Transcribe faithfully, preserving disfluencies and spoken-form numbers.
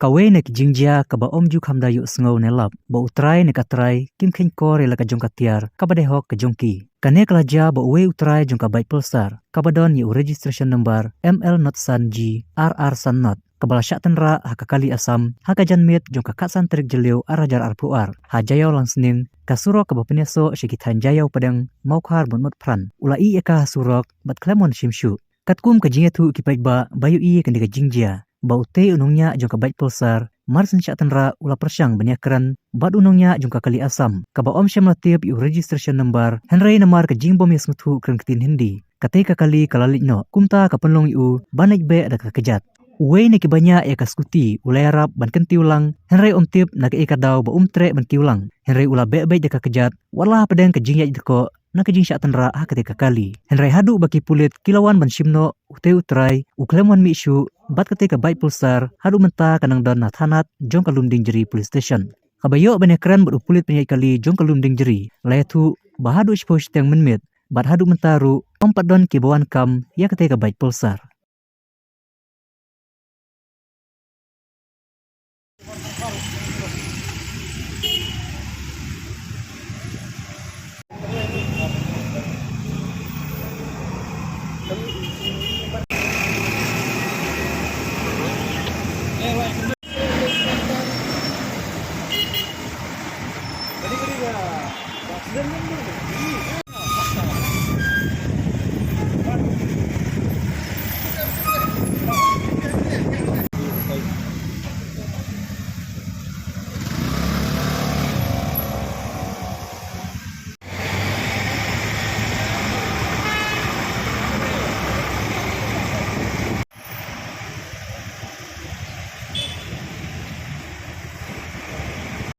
Kawei na ki jingjia kaba ym ju kham da ïohsngew ne lap, ba u trai ne ka trai kim kheiñkor ïa la ka jong ka tiar kaba dei hok ka jong ki. Kane ka la jia ba uwei u trai jong ka bike Pulsar kaba don ïa u registration number M L not san G R R san not, kaba la shah tynrah ha ka kali Assam ha ka janmiet jong ka khatsan tarik Jylliew ar hajar arphew ar, ha Jaiaw Langsning, ka surok kaba pynïasoh sha ki thaiñ Jaiaw Pdeng, Mawkhar bad Motphran. U la ïeh ïa ka ha surok bad khlem wan shim shuh. Katkum ka jingïathuh ki paidbah ba ïohi ïa kane ka jingjia, ba utei u nongñiah jong ka bike Pulsar, mar shen shah tynrah u la pyrshang ban ïakren bad u nongñiah jong ka kali Assam kaba ym shym la tip ïa u registration number, hynrei namar ka jingbym ïasngewthuh kren ktien Hindi, katei ka kali ka la leit noh. Kumta ka pynlong ïa u ban leit beh da ka kjat. Uwei na kiba ñiah ïa ka scooty u la ïarap ban kyntiew lang, hynrei um tip na kaei ka daw ba um treh ban kiew lang, hynrei u la beh beit da ka kjat, wat la hapdeng ka jingïaid dkoh na ka jingshah tynrah ha katei ka kali. Hynrei haduh ba ki pulit ki la wan ban shim noh utei u trai, u khlem wan mih shuh bad katei ka bike Pulsar, haduh mynta ka nang don ha thanat jong ka Lumdiengjri Police Station. Haba ïoh ban ïakren bad u pulit pynïaid kali jong ka Lumdiengjri, la ïathuh ba haduh shiphew shiteng mynmiet bad haduh mynta ruh ym pat don kiba wan kam ïa katei ka bike Pulsar.